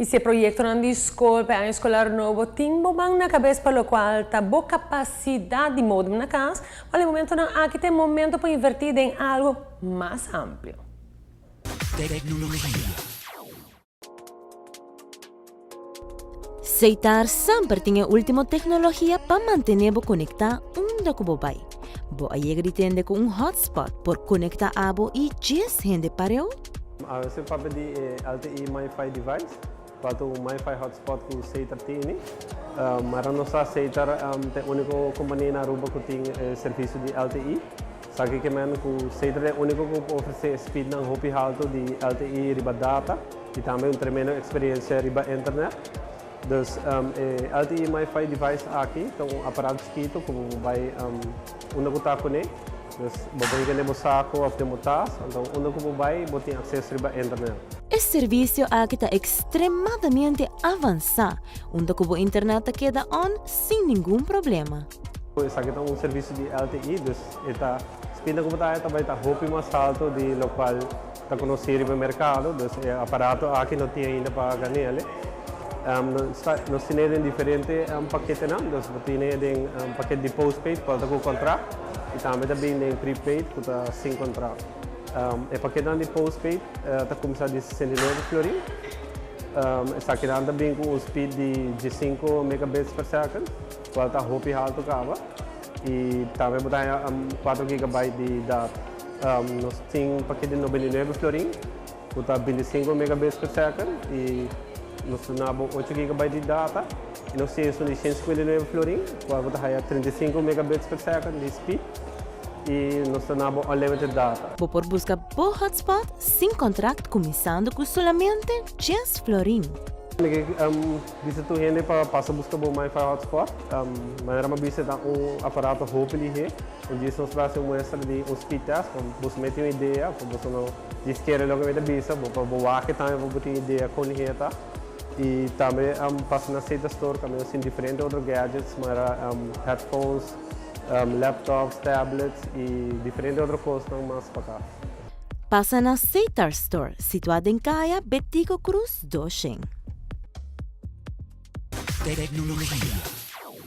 Y si e proyectonan di scol pa e aña escolar nobo tin bo man na cabes pa locual ta bo capacidad di modem na cas, wal e momentonan aki ta e momento pa inverti den algo mas amplio. Tecnologia. Seitar semper tin e ultimo tecnologia pa mantene bo conecta unda cu bo bay. Bo a yega di tende cu un hotspot por conecta abo y djes hende pareu? A ser papia di e LTE MiFi device, cual ta un MiFi hotspot cu Setar tini. Mara nos sa Setar ta e unico compania na Aruba cu tin e servicio di LTE. Esaki ke men cu Setar ta e unico cu por ofrece e speednan hopi halto di LTE riba data y tambe un tremendo experiencia riba internet. Dus e LTE MiFi device aki ta un aparato chikito cu bo por bay unda cu ta cune. Dus bo por hinca den bo saco of den bo tas, anto unda cu bo bay bo tin acceso riba internet. E servicio aki ta extremadamente avansa, unda cu bo internet ta keda on sin ningun problema. Esaki ta un servicio di LTE, dus e ta spinda cu bo ta haya ta bay ta hopi mas halto di locual ta conoci riba e mercado, dus e aparato aki no tin ainda pa ganele. Nos tine den diferente paketenan, dus bo tine den pakete di postpaid cual ta cu contract y tambe ta bin den prepaid cu ta sin contract. E paketenan di postpaid ta cuminsa di 69 florin, esakinan ta bin cu un speed di diescinco megabits per second cual ta hopi halto caba y tambe bo ta haya cuatro gigabyte di data. Nos tin pakete di 99 florin cu ta 25 megabits per second y nos ta duna bo 8 gigabyte di data y nos tin esun di 159 florin cual bo ta haya 35 megabits per second di speed y nos ta duna bo unlimited data. Bo por busca bo hotspot sin contract cuminsando cu solamente 10 florin. Mi ke bisa tur hende pa pasa busca bo MiFi hotspot. Manera mi a bisa ta un aparato hopi lihe. Un djis nos ta haci un muestra di un speed test pa boso mete un idea pa boso no djis kere loke mi ta bisa, bo pa bo wak tambe pa bo tin idea con lihe ta. Y tambe pasa na Zeta Store caminda nos tin diferente otro gadgets manera headphones, laptops, tablets y diferente otro cosnan mas pa cas. Pasa na Setar Store, situá den Kaya Betico Cruz 200. Tecnologia.